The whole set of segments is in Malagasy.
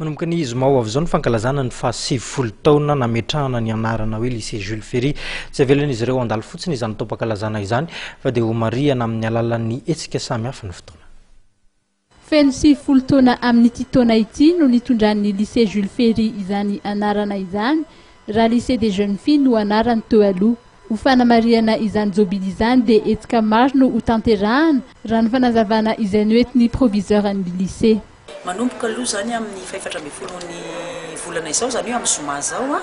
Manomboka ny zoma ho avy izao ny fankalazana ny faha-90 taona nametrahana ny anarana hoe Lycée Jules Ferry. Tsy avelan'izy ireo handalo fotsiny izany taom-pankalazana izany fa dia homarihana amin'ny alalan'ny hetsika samihafa ny fotoana. Feno 90 taona amin'ity taona ity no nitondran'ny Lycée Jules Ferry izany anarana izany raha Lycée des jeunes filles no anarany teo aloha. Ho fanamarihana izany jobily izany dia hetsika maro no hotanterahana raha ny fanazavana izay noentin'ny proviseur ny lycée. Manomboka aloha izany amin'ny fahefatra ambin'ny folon'ny volana izao, izany hoe amin'ny zoma izao,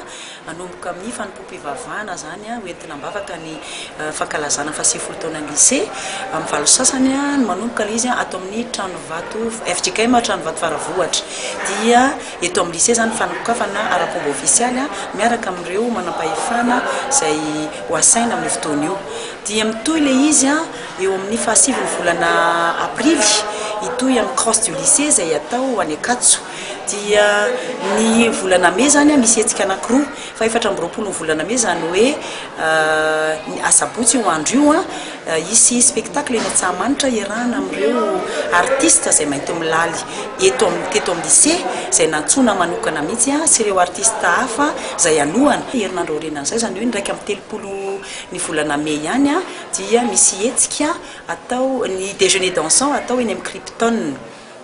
hanomboka amin'ny fanompoam-pivavahana izany hoentina am-bavaka ny fankalazana faha-90 taonan'ny lycée. Amin'ny valo sy sasany no manomboka ilay izy ato amin'ny tranovato fjkm Tranovato Faravohitra. Dia eto amin'ny lycée izany fanokafana ara-pomba ofisialy miaraka amin'ireo manampahefana izay ho asaina amin'io fotoana io. Dia mitohy ilay izy eo amin'ny fahasivin'ny volana aprily, hitohy amin'ny cross du lycée izay atao any Ankatso. Dia ny volana mey izany misy hetsika anankiroa, faha-24 ny volana mey izany hoe ny asabotsy io andro io, hisy spectacle eny Antsahamanitra iarahana amin'ireo artiste izay maintomilaly eto amin'ny teto amin'ny lycée izay nantsoina manokana mihitsy sy ireo artiste hafa izay hanohana. Herinandro aorianan'izay izany hoe ny 31 ny volana mey ihany dia misy hetsika atao, ny déjeuner dansant atao eny amin'ny Krypton,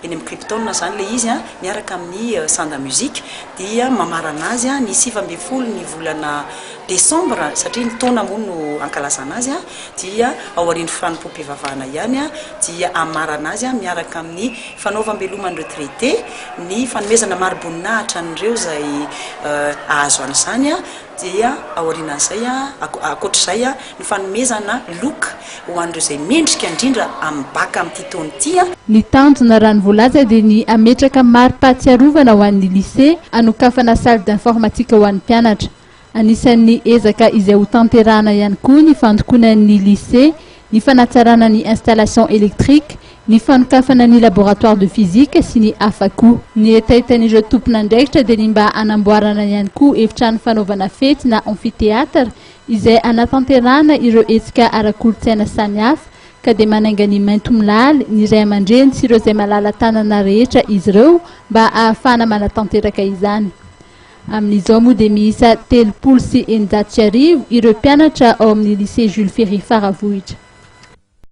eny amin'ny Krypton izany ilay izy miaraka amin'ny Sanda Music, dia mamarana azy ny 19 ny volana desambra satria ny taona moa no ankalazana azy, dia ao aorian'ny fanompoam-pivavahana ihany dia hamarana azy miaraka amin'ny fanaovam-beloman'ny retraité, ny fanomezana mari-boninahitra an'ireo izay hahazo an'izany. Dia aorianan'izay, ankoatr'izay, ny fanomezana loka ho an'ireo izay mendrika indrindra amin'ny bac amin'ity taona ity. Ny tanjona raha ny voalaza dia ny hametraka mari-pahatsiarovana ho an'ny lycée hanokafana salle d'informatique ho an'ny mpianatra. Anisan'ny ezaka izay hotanterahana ihany koa ny fandokoana ny lycée, ny fanatsarana ny installation électrique, ny fanokafana ny laboratoire de physique sy ny hafa koa. Ny hetahetan'ireo tompon'andraikitra dia ny mba hanamboarana ihany koa efitrano fanaovana fety na amphithéâtre izay hanatanterahana ireo hetsika ara-kolontsaina samihafa ka dia manainga ny Maintomilaly, ny ray aman-dreny sy ireo izay malala-tanana rehetra izy ireo mba hahafahana manatanteraka izany. Amin'izao moa dia miisa 1630 ireo mpianatra ao amin'ny Lycée Jules Ferry Faravohitra.